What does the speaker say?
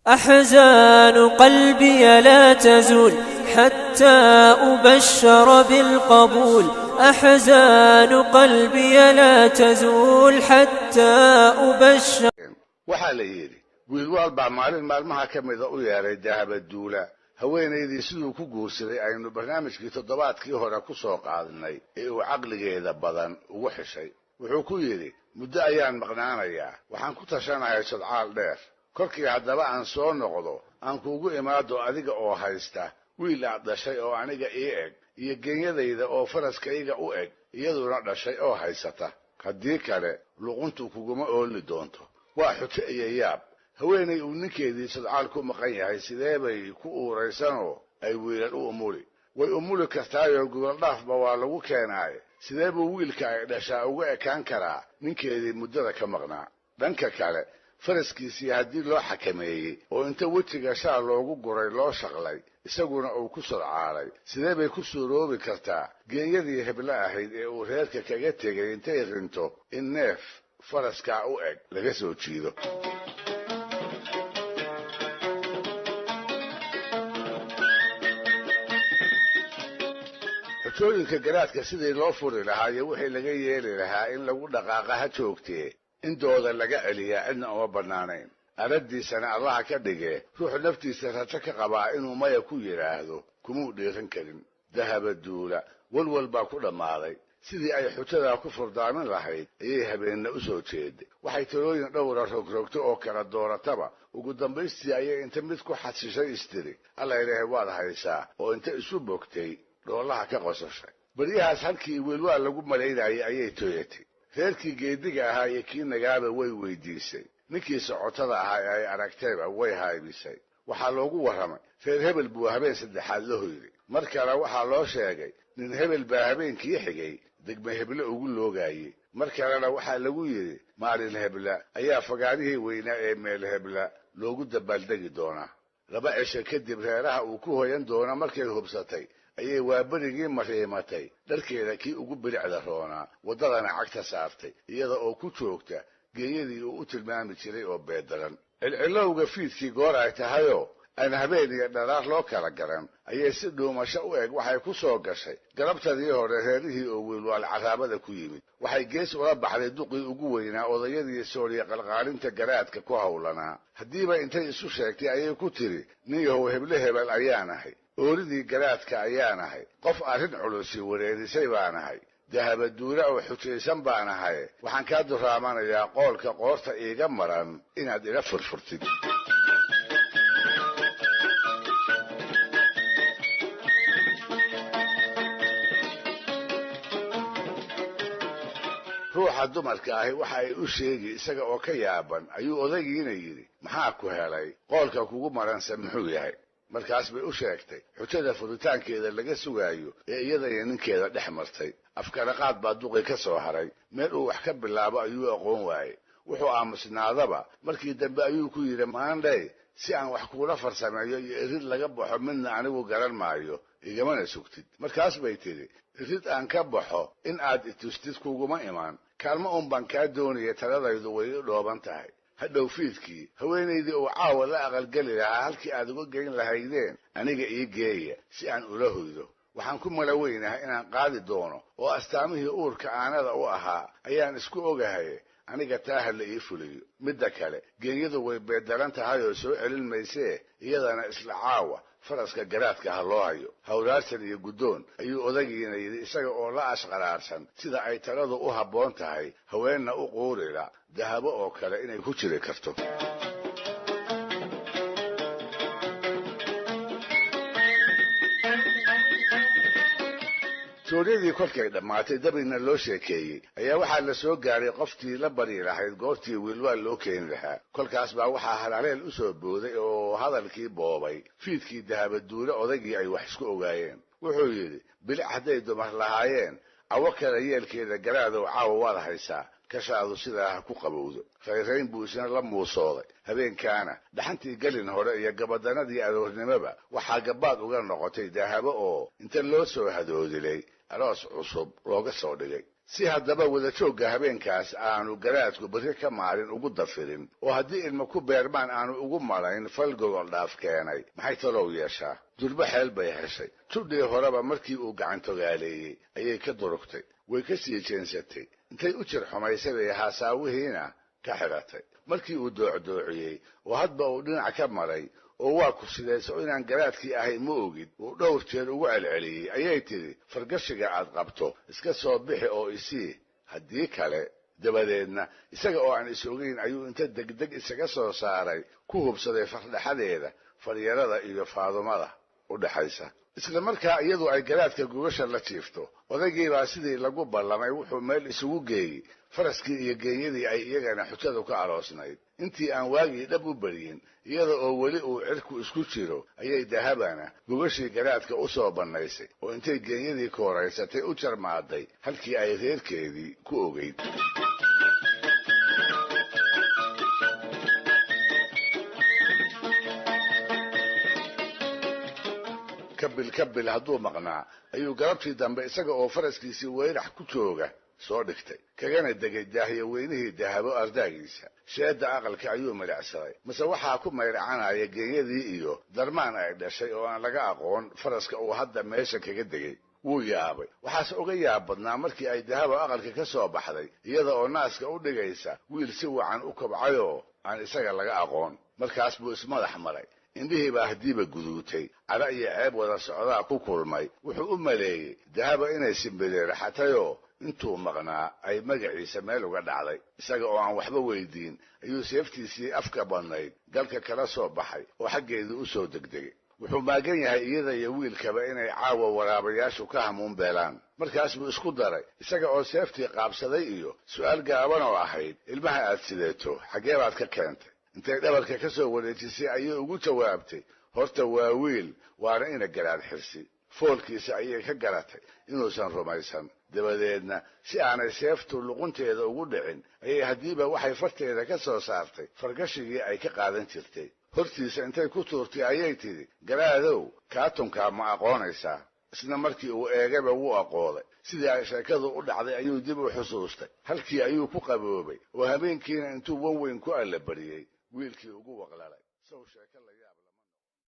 أحزان قلبي لا تزول حتى أبشر بالقبول. أحزان قلبي لا تزول حتى أبشر. Waxaa la yidhi, Wiilwaal baa maalin maalmaha ka mida u yeeray Dahabaduula, haweenaydii siduu ku guursaday aynu barnaamijkii toddobaadkii hore ku soo qaadnay ee uu caqligeeda badan ugu xishay. Wuxuu ku yidhi, "Muddo ayaan maqnaanayaa, waxaan ku tashanahay sodcaal dheer. Kolkii haddaba aan soo noqdo, aan kuugu imaado adiga oo haysta wiil aad dhashay oo aniga ii eg, iyo geenyadayda oo faraskayga u eg iyaduna dhashay oo haysata. Haddii kale luquntu kuguma ooli doonto." Waa xujo iyo yaab. Haweenay uu ninkeedii sodcaal ku maqan yahay sidee bay ku uuraysanoo ay wiilal u umuli? Way umuli kartaayoo gogoldhaafba waa lagu keenaaye. Sidee buu wiilka ay dhashaa uga ekaan karaa ninkeedii muddada ka maqnaa? Dhanka kale, faraskiisii haddii loo xakameeyey oo inta wejiga shaal loogu guray loo shaqlay, isaguna uu ku sodcaalay, sidee bay ku suuroobi kartaa geenyadii heblo ahayd ee uu reerka kaga tegay intay rinto in neef faraskaa u eg laga soo jiido? Xujooyinka garaadka sidii loo furi lahaa iyo wixii laga yeeli lahaa in lagu dhaqaaqa ha joogtee, intooda laga celiyaa cidna uma bannaanayn. Arraddiisana Allaha ka dhige, ruuxu naftiisa rajo ka qabaa inuu maya ku yidhaahdo kumuu dhiiran karin. Dahabaduula walwal baa ku dhammaaday. Sidii ay xujadaa ku furdaamin lahayd ayay habeenna u soo jeeday. Waxay talooyin dhowra rogrogto oo kala doorataba, ugu dambaystii ayay inta mid ku xasishay istiri, "Alla ilaahay, waad haysaa," oo inta isu bogtay dhoolaha ka qosashay. Baryahaas halkii wiilwaal lagu malaynayay ayay tooyatay. Reerkii geediga ahaa iyo kii nagaaba way weydiisay. Ninkii socotada ahaa ee ay aragtayba way haybisay. Waxaa loogu warramay reer hebel buu habeen saddexaad la hoyday. Mar kale waxaa loo sheegay nin hebel baa habeenkii xigay degme heble ugu loogaayey. Mar kalena waxaa lagu yidhi maalin hebla ayaa fagaarihii weynaa ee meel hebla loogu dabaaldegi doonaa. 2 cisho kadib reeraha uu ku hoyan doono markay hubsatay ayay waaberigii mariimatay dharkeeda kii ugu bilicda roonaa, waddadana cagta saartay, iyada oo ku joogta geeyadii uu u tilmaami jiray oo beedaran. Cilcilowga fiidkii goor ay tahayoo aan habeen iyo dharaar loo kala garan ayay si dhuumasho u eg waxay ku soo gashay galabtadii hore reerihii oo wiilwaal caraabada ku yimid. Waxay gees ula baxday duqii ugu weynaa odayadii sooriya qalqaalinta garaadka ku howlanaa. Haddiiba intay isu sheegtay ayay ku tiri, "Nin yahow, heble hebel ayaan ahay, ooridii garaadka ayaan ahay, qof arrin culusi wareerisay baan ahay, Dahabaduula oo xujaysan baan ahay. Waxaan kaa duraamanayaa qoolka qoorta iiga maran inaad ila furfurtid." Ruuxa dumarka ahi waxa ay u sheegi isaga oo ka yaaban ayuu odaygiina yidhi, "Maxaa ku helay? Qoolka kugu maranse muxuu yahay?" Markaas bay u sheegtay xujada furitaankeeda laga sugaayo ee iyadaiyo ninkeeda dhex martay. Afkaraqaad baa duqi ka soo haray. Meel uu wax ka bilaabo ayuu aqoon waayey. Wuxuu aamusnaadaba markii dambe ayuu ku yidhi, "Maandhay, si aan wax kuula farsameeyo iyo irid laga baxo midna anigu garan maayo, igamana sugtid." Markaas bay tidhi, "Irid aan ka baxo in aad itustid kuguma imaan, kaalmo uun baan kaa doonaya. Taladaydu way i dhooban tahay. Hadhow fiidkii haweenaydii uu caawa la aqalgeli lahaa halkii aad uga geyn lahaydeen aniga ii geeya si aan ula hoydo. Waxaan ku mala weynahay inaan qaadi doono oo astaamihii uurka aanada u ahaa ayaan isku ogahay. Aniga taaha la ii fuliyo. Midda kale, geenyadu way beedaran tahay oo soo celin maysee, iyadana isla caawa faraska garaadka ha loo hayo." "Hawraarsan iyo guddoon," ayuu odagiina yidhi, isaga oo la ashqaraarsan sida ay taladu u habboon tahay, haweenna u quurila dahabo oo kale inay ku jiri karto. Sooryadii kolkay dhammaatay, dabina loo sheekeeyey, ayaa waxaa la soo gaaray qoftii la bari lahayd goortii wiilwaal loo keeni lahaa. Kolkaas baa waxaa halhaleel u soo booday oo hadalkii boobay fiidkii Dahabaduule odaygii ay wax isku ogaayeen. Wuxuu yidhi, "Bilic hadday dumar lahaayeen, cawo kale yeelkeeda garaadow caawa waad haysaa, kashaadu sidaa ha ku qabowdo." Rayrayn buu isna la muusooday. Habeenkaana dhaxantii gelin hore iyo gabadanadii aroornimoba waxaa gabaad uga noqotay Dahabo oo inta loo soo hadoodilay aroos cusub looga soo dhigay. Si haddaba wadajoogga habeenkaas aanu garaadku berri ka maalin ugu dafirin oo haddii ilma ku beermaan aanu ugu malayn fal gogol dhaaf keenay, maxay talow yeeshaa? Durbo xeel bay heshay. Judhii horeba markii uu gacantogaaleeyey ayay ka durugtay, way ka sii jeensatay, intay u jir xumaysay bay haasaawihiina ka xidhatay. Markii uu doocdoociyey oo hadba uu dhinac ka maray oo waa ku sidayso inaan garaadkii ahay ma ogid uu dhowr jeer ugu celceliyey, ayay tidhi fargashiga aad qabto iska soo bixi oo isii, haddii kale. Dabadeedna isaga oo aan is ogeyn ayuu inta degdeg isaga soo saaray ku hubsaday fardhaxadeeda faryarada iyo faadumada u dhexaysa. Isla markaa iyadu ay garaadka gogasha la jiifto, odaygiibaa sidii lagu ballamay wuxuu meel isugu geeyey faraskii iyo geeyadii ay iyagana xujadu ka aroosnayd. Intii aan waagii dhab u beryin, iyada oo weli uu cirku isku jiro, ayay Dahabana gogashii garaadka u soo bannaysay oo intay geeyadii kooraysatay u jarmaaday halkii ay reerkeedii ku ogeyd. Kabil kabil hadduu maqnaa ayuu galabtii dambe isaga oo faraskiisii weyrax ku jooga soo dhigtay, kagana degay daahyo weynihii Dahabo ardaagiisa. Sheedda aqalka ayuu midhacsaday, mase waxaa ku mayracanaya geeyadii iyo darmaan ay dhashay oo aan laga aqoon faraska uu hadda meesha kaga degay. Wuu yaabay, waxaase uga yaab badnaa markii ay Dahabo aqalka ka soo baxday iyada oo naaska u dhigaysa wiil si wacan u kobcayoo aan isaga laga aqoon. Markaas buu ismadax maray, indhihii baa haddiiba guduutay, cadho iyo ceeb wada socdaa ku kulmay. Wuxuu u maleeyey Dahaba inay simbireeraxatayoo intuu maqnaa ay magaciisa meel uga dhacday. Isaga oo aan waxba weydiin ayuu seeftiisii afka badnayd galka kala soo baxay oo xaggeedii u soo degdegay. Wuxuu maagan yahay iyada iyo wiilkaba inay caawa waraabayaashu ka hamuun beelaan. Markaas buu isku daray isaga oo seeftii qaabsaday iyo su'aal gaaban oo ahayd, ilmaha aad sideeto xaggee baad ka keentay? Intay dhabarka ka soo wareejisay ayay ugu jawaabtay, horta waa wiil, waana ina garaad Xirsi. Foolkiisa ayay ka garatay inuusan rumaysan. Dabadeedna si aanay seeftu luqunteeda ugu dhicin ayay haddiiba waxay farteeda ka soo saartay fargashigii ay ka qaadan jirtay. Hortiisa intay ku tuurtay ayay tidhi, garaadow, kaatunkaa ma aqoonaysaa? Isna markii uu eegayba wuu aqooday. Sidii ay sheekadu u dhacday ayuu dib u xusuustay. Halkii ayuu ku qaboobay oo habeenkiina intuu wan weyn ku allabariyey wiilkii ugu waqlalay. Sow sheeko la